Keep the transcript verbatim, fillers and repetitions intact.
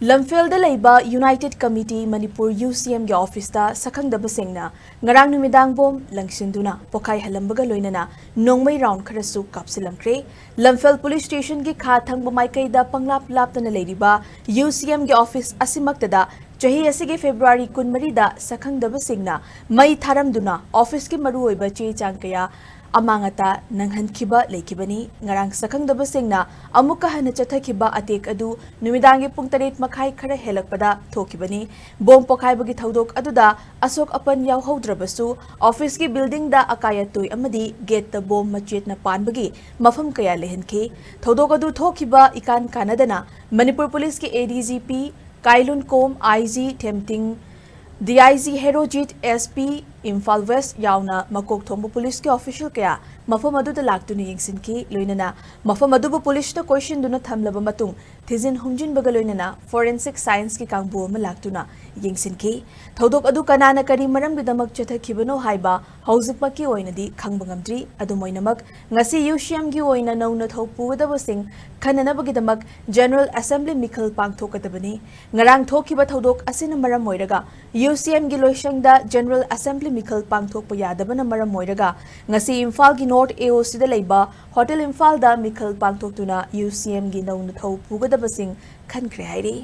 ꯂꯝꯐꯦꯜꯗ ꯂꯩꯕ United Committee Manipur, UCMꯒꯤ officeꯇ ꯁꯛꯈꯪꯗꯕꯁꯤꯡꯅ ꯉꯔꯥꯡ ꯅꯨꯃꯤꯗꯥꯡ bomb ꯂꯪꯁꯤꯟꯗꯨꯅ ꯄꯣꯈꯥꯏꯍꯜꯂꯝꯕꯒ ꯂꯣꯏꯅꯅ ꯅꯣꯡꯃꯩ round ꯈꯔꯁꯨ ꯀꯥꯞꯁꯤꯜꯂꯝꯈ꯭ꯔꯦ꯫ ꯂꯝꯐꯦꯜ police stationꯒꯤ ꯈꯥ ꯊꯪꯕ ꯃꯥꯏꯀꯩꯗ ꯄꯪꯂꯥꯞ ꯂꯥꯞꯇꯅ ꯂꯩꯔꯤꯕ UCMꯒꯤ office ꯑꯁꯤꯃꯛꯇꯗ ꯆꯍꯤ ꯑꯁꯤꯒꯤ February ꯀꯨꯟꯃꯔꯤꯗ ꯁꯛꯈꯪꯗꯕꯁꯤꯡꯅ ꯃꯩ ꯊꯥꯔꯝꯗꯨꯅ officeꯀꯤ ꯃꯔꯨꯑꯣꯏꯕ ꯆꯦ ꯆꯥꯡ ꯀꯌꯥ ꯑꯃꯥꯡ ꯑꯇꯥ ꯅꯪꯍꯟꯈꯤꯕ ꯂꯩꯈꯤꯕꯅꯤ꯫ ꯉꯔꯥꯡ ꯁꯛꯈꯪꯗꯕꯁꯤꯡꯅ ꯑꯃꯨꯛꯀ ꯍꯟꯅ ꯆꯠꯊꯈꯤꯕ attack ꯑꯗꯨ ꯅꯨꯃꯤꯗꯥꯡꯒꯤ ꯄꯨꯡ ꯇꯔꯦꯠ ꯃꯈꯥꯏ ꯈꯔ ꯍꯦꯜꯂꯛꯄꯗ ꯊꯣꯛꯈꯤꯕꯅꯤ꯫ Bomb ꯄꯣꯈꯥꯏꯕꯒꯤ ꯊꯧꯗꯣꯛ ꯑꯗꯨꯗ ꯑꯁꯣꯛ ꯑꯄꯟ ꯌꯥꯎꯍꯧꯗ꯭ꯔꯕꯁꯨ, officeꯀꯤ buildingꯗ ꯑꯀꯥꯏ ꯑꯇꯣꯏ ꯑꯃꯗꯤ gateꯇ bomb ꯃꯆꯦꯠꯅ ꯄꯥꯟꯕꯒꯤ ꯃꯐꯝ ꯀꯌꯥ ꯂꯩꯍꯟꯈꯤ꯫ ꯊꯧꯗꯣꯛ ꯑꯗꯨ ꯊꯣꯛꯈꯤꯕ ꯏꯀꯥꯟ ꯀꯥꯟꯅꯗꯅ Manipur policeꯀꯤ ADGP ꯀꯥꯏꯂꯨꯟꯀꯣꯝ, IG ꯊꯦꯝꯇꯤꯡ, DIG Herojit, SP Imphal West ꯌꯥꯎꯅ ꯃꯀꯣꯛ ꯊꯣꯡꯕ policeꯀꯤ official ꯀꯌꯥ ꯃꯐꯝ ꯑꯗꯨꯗ ꯂꯥꯛꯇꯨꯅ ꯌꯦꯡꯁꯤꯟꯈꯤ꯫ ꯂꯣꯏꯅꯅ ꯃꯐꯝ ꯑꯗꯨꯕꯨ policeꯅ ꯀꯣꯏꯁꯤꯟꯗꯨꯅ ꯊꯝꯂꯕ ꯃꯇꯨꯡ, ꯊꯤꯖꯤꯟ ꯍꯨꯝꯖꯤꯟꯕꯒ ꯂꯣꯏꯅꯅ forensic scienceꯀꯤ ꯀꯥꯡꯕꯨ ꯑꯃ ꯂꯥꯛꯇꯨꯅ ꯌꯦꯡꯁꯤꯟꯈꯤ꯫ ꯊꯧꯗꯣꯛ ꯑꯗꯨ ꯀꯅꯥꯅ ꯀꯔꯤ ꯃꯔꯝꯒꯤꯗꯃꯛ ꯆꯠꯊꯈꯤꯕꯅꯣ ꯍꯥꯏꯕ ꯍꯧꯖꯤꯛꯃꯛꯀꯤ ꯑꯣꯏꯅꯗꯤ ꯈꯪꯕ ꯉꯝꯗ꯭ꯔꯤ꯫ ꯑꯗꯨꯝ ꯑꯣꯏꯅꯃꯛ, ꯉꯁꯤ UCMꯒꯤ ꯑꯣꯏꯅ ꯅꯧꯅ ꯊꯧ ꯄꯨꯒꯗꯕꯁꯤꯡ ꯈꯟꯅꯅꯕꯒꯤꯗꯃꯛ General Assembly ꯃꯤꯈꯜ ꯄꯥꯡꯊꯣꯛꯀꯗꯕꯅꯤ꯫ ꯉꯔꯥꯡ ꯊꯣꯛꯈꯤꯕ ꯊꯧꯗꯣꯛ ꯑꯁꯤꯅ ꯃꯔꯝ ꯑꯣꯏꯔꯒ UCMꯒꯤ ꯂꯣꯏꯁꯪꯗ General Assembly ꯃꯤꯈꯜ ꯄꯥꯡꯊꯣꯛꯄ ꯌꯥꯗꯕꯅ ꯃꯔꯝ ꯑꯣꯏꯔꯒ ꯉꯁꯤ ꯏꯝꯐꯥꯜꯒꯤ North AOCꯗ ꯂꯩꯕ Hotel ꯏꯝꯐꯥꯜꯗ ꯃꯤꯈꯜ ꯄꯥꯡꯊꯣꯛꯇꯨꯅ UCMꯒꯤ ꯅꯧꯅ ꯊꯧ ꯄꯨꯒꯗꯕꯁꯤꯡ ꯈꯟꯈ꯭ꯔꯦ ꯍꯥꯏꯔꯤ꯫